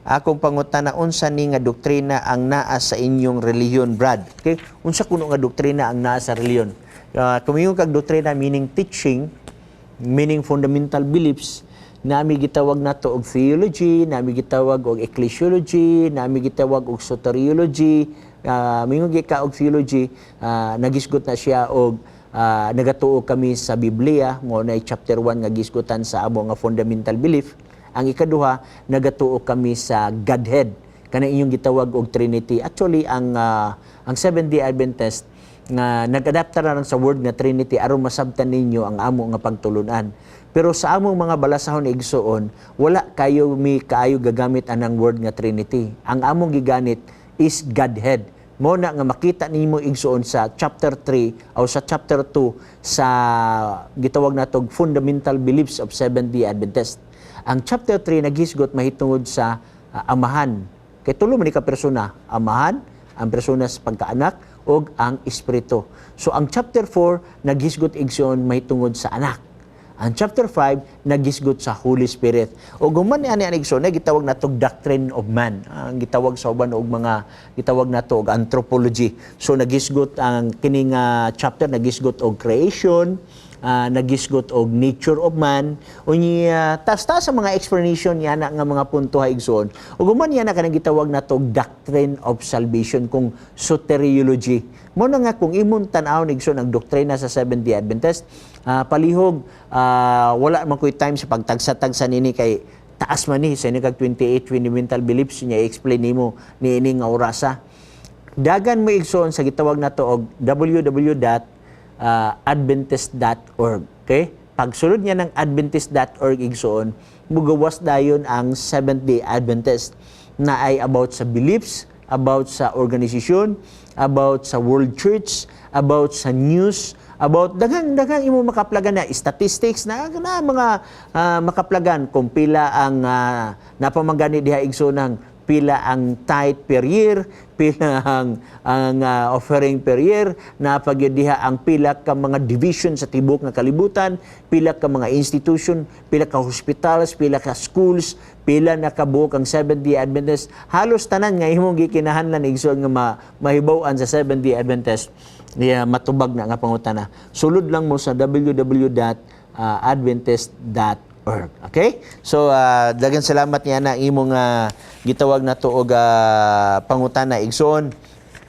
Akong pangutana, unsa ni nga doktrina ang naa sa inyong relihiyon, Brad? Okay? Unsa kuno nga doktrina ang naa sa relihiyon? Kung ingon kag doktrina, meaning teaching, meaning fundamental beliefs, nami gitawag nato og theology, nami gitawag og ecclesiology, nami gitawag og soteriology. Mingon gyud ka og theology, nagisgot na siya og nagatuo kami sa Biblia, mo na chapter 1 nga gisgutan sa amo nga fundamental belief. Ang ikaduha, nagatuo kami sa Godhead, kana inyong gitawag og Trinity. Actually, ang Seventh-day Adventist nga nag-adapta na lang sa word nga Trinity aron masabtan ninyo ang amo nga pagtulunan. Pero sa among mga balasahon, igsuon, wala kayo mi kaayo gagamit anang word nga Trinity. Ang among giganit is Godhead. Mo na nga makita nimo, igsuon, sa chapter 3 o sa chapter 2 sa gitawag natog fundamental beliefs of Seventh-day Adventist. Ang chapter 3 naghisgot mahitungod sa Amahan. Kay tulo man ni ka persona, Amahan, ang persona sa pagkaanak ug ang Espiritu. So ang chapter 4 naghisgot, igsoon, mahitungod sa Anak. Ang chapter 5 naghisgot sa Holy Spirit. Ug human ni ani igsoon na gitawag natog doctrine of man. Ang gitawag sa uban og mga gitawag nato og anthropology. So naghisgot ang kining chapter, naghisgot og creation, nagisgot og nature of man, unya tas sa mga explanation niya na nga mga punto ha, igsoon. Ug human niya na kanang gitawag nato doctrine of salvation kung soteriology. Mo na nga kung imong tan-awon, igsoon, ang doktrina sa Seventh-day Adventist, palihog wala man koy time sa pagtagsa-tagsa nini kay taas man ni sa ini kag 28 fundamental beliefs niya i-explain nimo niini nga orasa. Dagan mo, igsoon, sa gitawag nato og www.adventist.org. Okay? Pagsulod niya ng adventist.org, igsoon, mugawas dayon ang Seventh-day Adventist na ay about sa beliefs, about sa organisasyon, about sa world church, about sa news, about daghang daghang imo makaplagan na statistics na na mga makaplagan kung pila ang napamangani diha, igsoon, ng pila ang tithe per year, pila ang offering per year, napagyud diha ang pila ka mga division sa tibuok nga kalibutan, pila ka mga institution, pila ka hospitals, pila ka schools, pila na kabuok ang Seventh-day Adventist. Halos tanan nga imong gikinahanglan, igsoon, nga mahibaw-an sa Seventh-day Adventist, yeah, matubag na nga pangutana. Sulod lang mo sa www.adventist.org. Okay? So, daghang salamat niya na imong gitawag na og pangutana, igsoon.